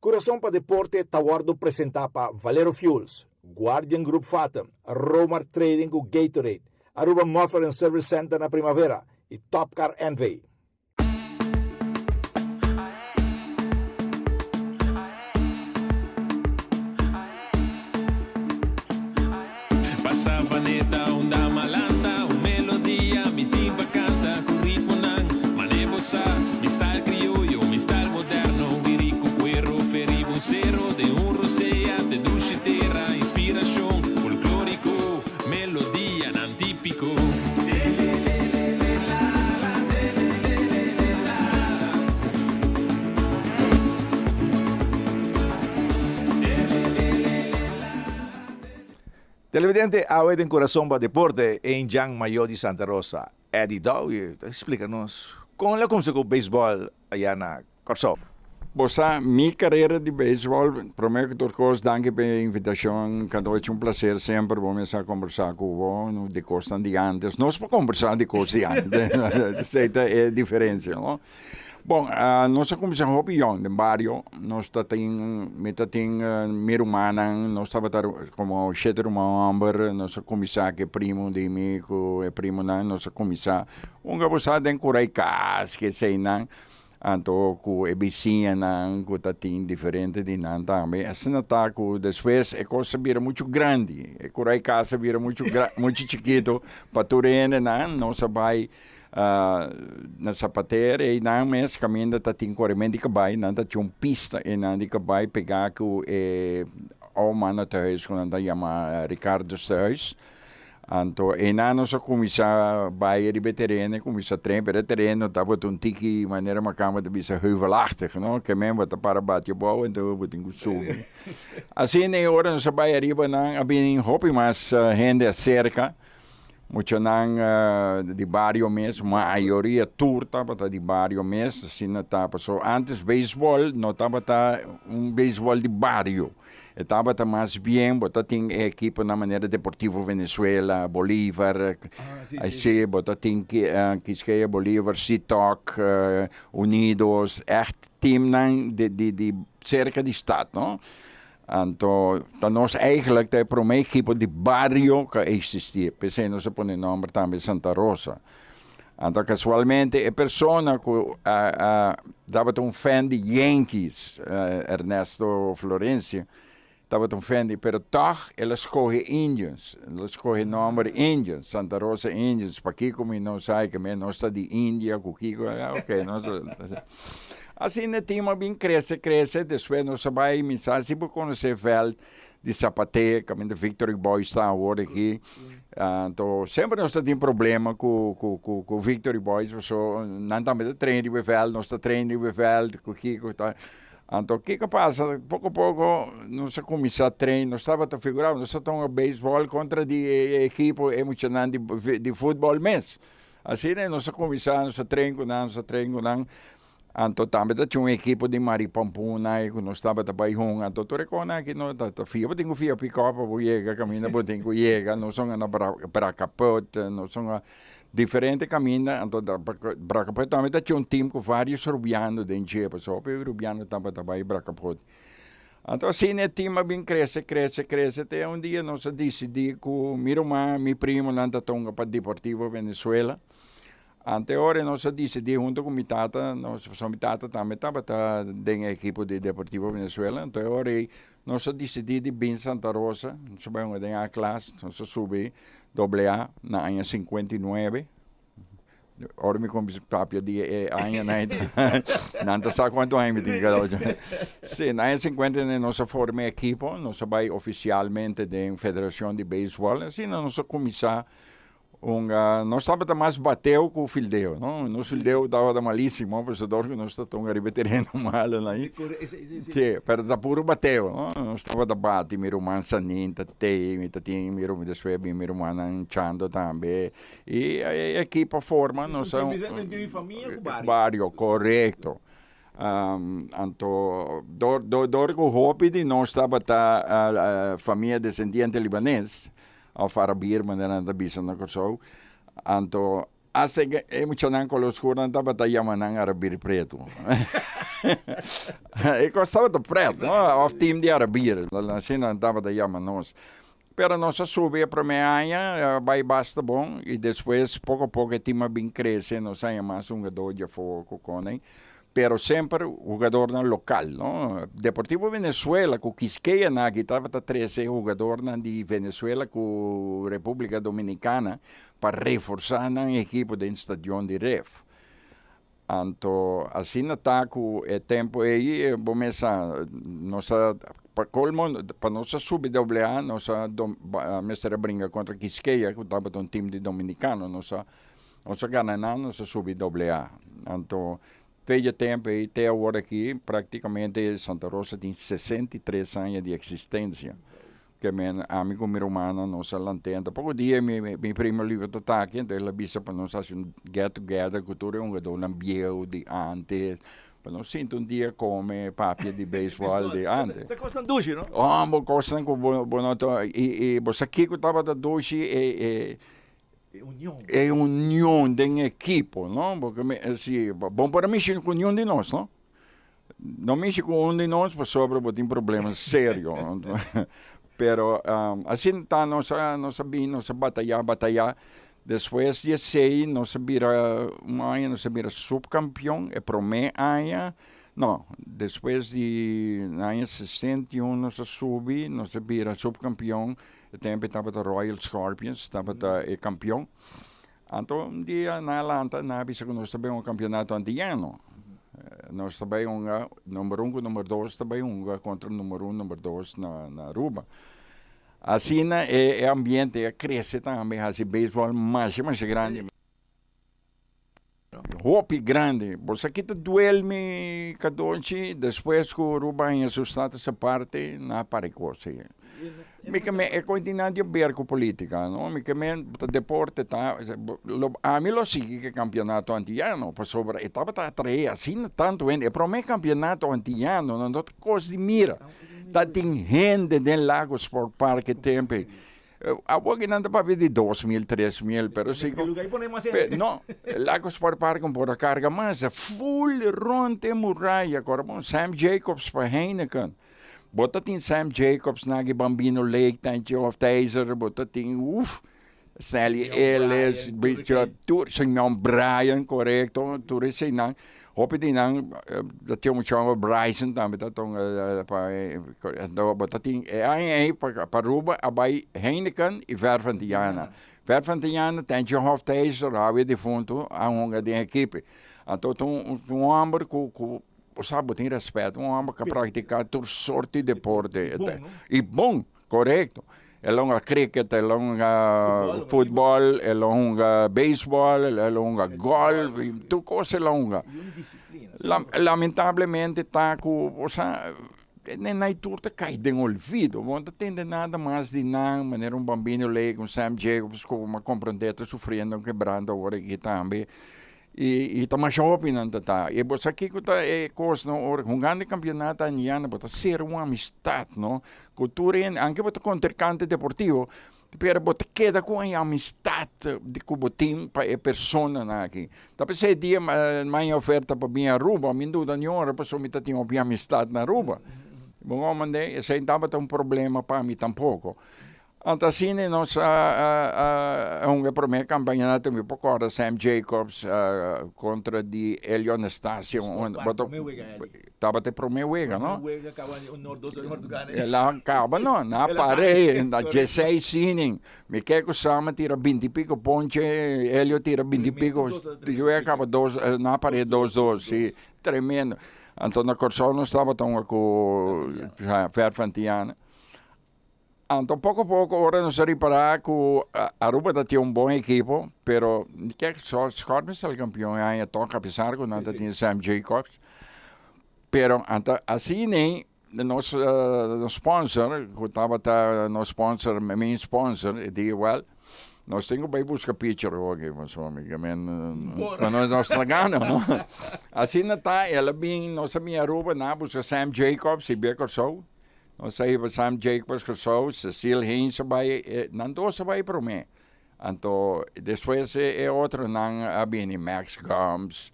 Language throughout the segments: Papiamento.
Kurason pa Deporte ta wòrdu presentá pa Valero Fuels, Guardian Group Fatum, Romar Trading ku Gatorade, Aruba Muffler and Service Center na Primavera i Top Car NV. Televidente, awe den Kurason pa Deporte, Eenjan Mayor di Santa Rosa, Eddie Dowie, ta splika nos kon el a kumsa ku beisbòl aya na Kòrsou. Bo sa, mi karera di beisbòl, promé ku tur kos danki pa e invitashon, Kadochi, un plaser semper bo mester a kombersá ku bo di kosnan di ántes. Nos por kombersá di kos di ántes, esei ta e diferensia, no? Bon, nos a kuminsá hopi yòn den bario, nos ta tin, mi ta tin mi rumannan, nos tabata komo shete ruman hòmber, nos a kuminsá ku e primo di mi ku e primonan, nos a kuminsá hunga bo sa den kura e kas, ku eseinan, anto ku e bisiñanan ku ta tin diferente di nan tambe, asina ta ku despues e kos a bira muchu grandi, e kura e kas a bira muchu muchu chikitu pa tur hendenan, nos a bai Na Zapater einan mes kaminda ta tin koremen di kabai, nan ta tin un pista einan di kabai pegá ku e ou mannetehuis ku nan ta yama Ricardus tehuis. Anto einan nos a kuminsá bai riba e tereno, kuminsá train, pero e tereno tabata un tiki manera makamba ta bisa heuvelachtig, no, ke men bo ta para bati abou anto bo tin ku subi. Asina e ora nos a bai ariba nan a bini hopi mas hende aserka. Muchanan di bario mes, mayoria tur tabata di bario mes, asina ta pasobra antes beisbòl no tabata un beisbòl di bario, e tabata mas bien bo ta tin e ekiponan manera Deportivo Venezuela, Bolivar, si bo ta tin Quisqueya Bolivar, Sitok, Unidos, ègt teamnan di serka di stat no. Anto ta nos eigenlijk ta e prome ekipo di bario ku a eksistí, p'esei nos a pone nòmber tambe Santa Rosa. Anto kasualmente e persona ku a a tabata un fan di Yankees, Ernesto Florencia, tabata un fan di, pero tòg el a skohe Indians, el a skohe nòmber Indians, Santa Rosa Indians, pakiko mi no sa, ke mi nos ta di India ku kiko, oke nos. Asina e team a bin crece crece, despues nos a bay, mi sa si bo conoce veld di Zapate, caminda Victory Boys ta awor aki, anto semper nos ta tin problema cu cu cu Victory Boys paso nan tambe ta train riba e veld, nos ta train riba e veld, cu kico ta, anto kico a pasa poco poco nos a cuminsa train, nos tabata figura nos ta tuma baseball contra di e ekipo e muchanan di futbol mes. Asina nos a kuminsá, nos a train ku nan, nos a train ku nan. Anto tambe ta tin un ekipo di Maripampuna ei ku nos tabata bai hunga. Anto tur e kosnan aki no ta ta fia. Bo tin ku fia pikòp pa bo yega kaminda bo tin ku yega. Nos a na Brakaput, nos a na diferente kaminda. Anto Brakaput tambe ta tin un tim ku vários rubiano den dje, pasobra hopi rubiano tabata bai Brakaput. Anto asina e tim a bin krese, krese, krese te un dia nos a disidí ku mi ruman, mi primonan ta tonga pa Deportivo Venezuela. Ante ora nos a disidí hunto ku mi tata, nos, pasobra mi tata tambe tabata den e ekipo di Deportivo Venezuela, anto e ora ei nos a disidí di bin Santa Rosa, nos a bai hunga den A klas, nos a subi doble A na aña 59. Ora mi kuminsá papia di e añanan ei, nan ta sa kuantu aña mi tin kada ocho. Sí, na aña 59 nos a forma e ekipo, nos a bai ofisialmente den Federashon di Beisbòl, asina nos a kuminsá un, nos tabata mas bateo ku fildeo, no? Nos fildeo tabata malisimo, pasobra ku nos ta tunga riba e tereno malo nan ei. Sí, pero ta puro bateo, no? Nos tabata bati, mi ruman Sanin ta tei, mi ta tin mi ruman, despues a bin mi rumannan Chando tambe. I e ekipo forma nos a bario korekto. Anto dor dor ku hopi di nos tabata famia desendiente libanes òf arabir manera nan ta bisa na Kòrsou, anto asta e muchanan kolo skur nan tabata yama nan arabir pretu. E kos tabata pret, no? Of team di Arabier, asina nan tabata yama nos. Pero nos a subi e prome aña, a bai basta bon, y despues poco poco e team a bin crece, nos a haña mas hungador di afo cu con ey. Pero semper hugadornan local, no? Deportivo Venezuela cu Quisqueya nan aki tabata trece hugadornan di Venezuela cu Republica Dominicana pa reforsa nan ekipo den stadion di Ref. Anto asina ta cu e tempo ey bo mes sa nos a pa colmo pa nos a subi doble A nos a mester a bringa contra Quisqueya cu tabata un team di Dominicano nos a nos a gana nan nos a subi doble A. Anto fe dje tempo ey te awor aki practicamente Santa Rosa tin 63 aña di existencia. Ke men ami ku mi rumannan nos a lant'é. Anto poko dia mi mi primo Livio ta ta aki, anto el a bisa pa nos hasi un get together ku tur e hungadónan bieu di ántes, pa nos sinta un dia kome papia di beisbòl di ántes. Ta kosnan dushi, no? Homber, kosnan ku bo bo no ta i i bo sa kiko tabata dushi e e E union. E union den ekipo, no? Porque mi si bon por a mishi ku niun di nos, no? No mishi ku un di nos pasobra bo tin problema serio. Pero asina ta nos a nos a bin nos a bataya bataya despues di esei nos a bira un aña nos a bira subkampion e prome aña no despues di aña 61 nos a subi nos a bira subkampion e tempo tabata Royal Scorpions tabata e kampion Anto un dia nan a lanta, nan a bisa ku nos ta bai un kampionato antiano. Nos ta bai hunga, number un ku number dos ta bai hunga kontra number un, number dos na na Aruba. Asina e e ambiente a krese tambe, hasi beisbòl masha masha grandi. Hopi grandi. Bo sa kita duel mi Kadonchi despues ku Aruba haña su status aparte nan a para e kos ei. Mi ke men e kontinente a ber ku politika no, mi ke men ta deporte ta lo ami lo sigui ku e kampionato antiano pasobra e tabata atrae asina tantu hende e prome kampionato antiano no ta kos di mira ta tin hende den Lago Sport Park e tempo ei. Awor ki nan ta papia di 2000, 3000, pero si ku no, Lago Sport Park no por a karga mas, ful rond e muraya, kòrda bon, Sam Jacobs pa Heineken, bo ta tin Sam Jacobs na ki Bambino Lake, Tantje Hofthijzer, bo ta tin, uf, Stanley Ellis, tur, señor Bryan, korekto, tur eseinan. Hopi di nan ta tin un chongo Bryson tambe ta tonga pa bo ta tin e aña ei pa Aruba a bai Heineken y Ver van Tiana. Ver van Tiana Tentje Hofthijzer awe difunto a hunga den ekipe. Anto ta un homber ku ku bo sa bo tin respet un homber ku a praktika tur sorti deporte y bon. Korekto. El a hunga cricket, el a hunga futbòl, el a hunga beisbòl, el a hunga gòlf, tur kos el a hunga. Lamentablemente ta ku, osea, nan tur ta kai den olvido. Bo no ta tende nada mas di nan, manera un Bambino Lake, un Sam Jacobs ku bo a komprendé ta sufriendo un kebrando awor aki tambe. I i ta masha hopi nan ta ta. I bo sa kiko ta e kos no, ora hungando e kampionato andiano bo ta sera un amistat no, ku tur hende, anke bo ta kontrinkante deportivo, pero bo ta keda ku e amistat di ku bo tin pa e personanan aki. Ta p'esei dia mi a oferta pa bin Aruba, mi duda ni ora pasobra mi ta tin hopi amistat na Aruba. Bo komprende? Esei tabata un problema pa mi tampoko. Anto asina nos a hunga e prome kampionato mi por kòrda Sam Jacobs kontra di Elio Anastacio tabata e prome wega no el a kaba no nan a pare na dieseis inning mi ke ku Sam a tira binti piko ponche Elio tira binti piko e a kaba dos nan a pare dos dos si tremendo anto na Kòrsou nos tabata hunga ku Fer van Tiana. Anto poko poko ora nos a ripará ku Aruba ta tin un bon ekipo, pero kek Schortman sali kampion e aña tòg apesar ku nan ta tin Sam Jacobs. Pero anto asina nos sponsor ku tabata nos sponsor, main sponsor, e di wèl nos tin ku bai buska pitcher awor aki pasobra mi ke men nos ta gana no. Asina ta el a bin nos a bin Aruba nan a buska Sam Jacobs i bia Kòrsou. Nos a hiba Sam Jacobs Kòrsou, Cecil Haynes a bai, nan dos a bai promé. Anto despues e otronan a bini, Max Gumbs.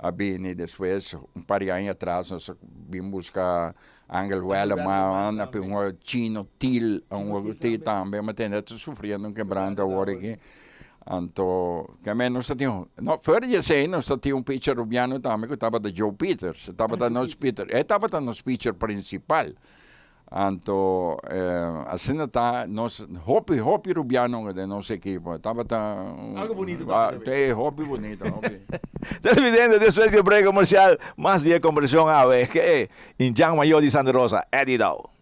A bini despues un par di aña atras nos a bin buska Angel Wellerman, a bin un Chino Til, un Til tambe, mi tende ta sufriendo un quebranto awor aki. Anto, ke men nos ta tin, no, fuera di esei nos ta tin un pitcher rubiano tambe ku tabata Joe Peters, e tabata nos pitcher, e tabata nos pitcher principal. Anto, asina ta nos hopi, hopi rubiano den nos ekipo. Tabata Algo bunito tambe. Te, hopi bunito, hopi. Televidente, despues di e break comercial, mas di e conversacion awe ke Indjan Mayor di Santa Rosa, Eddie Dow.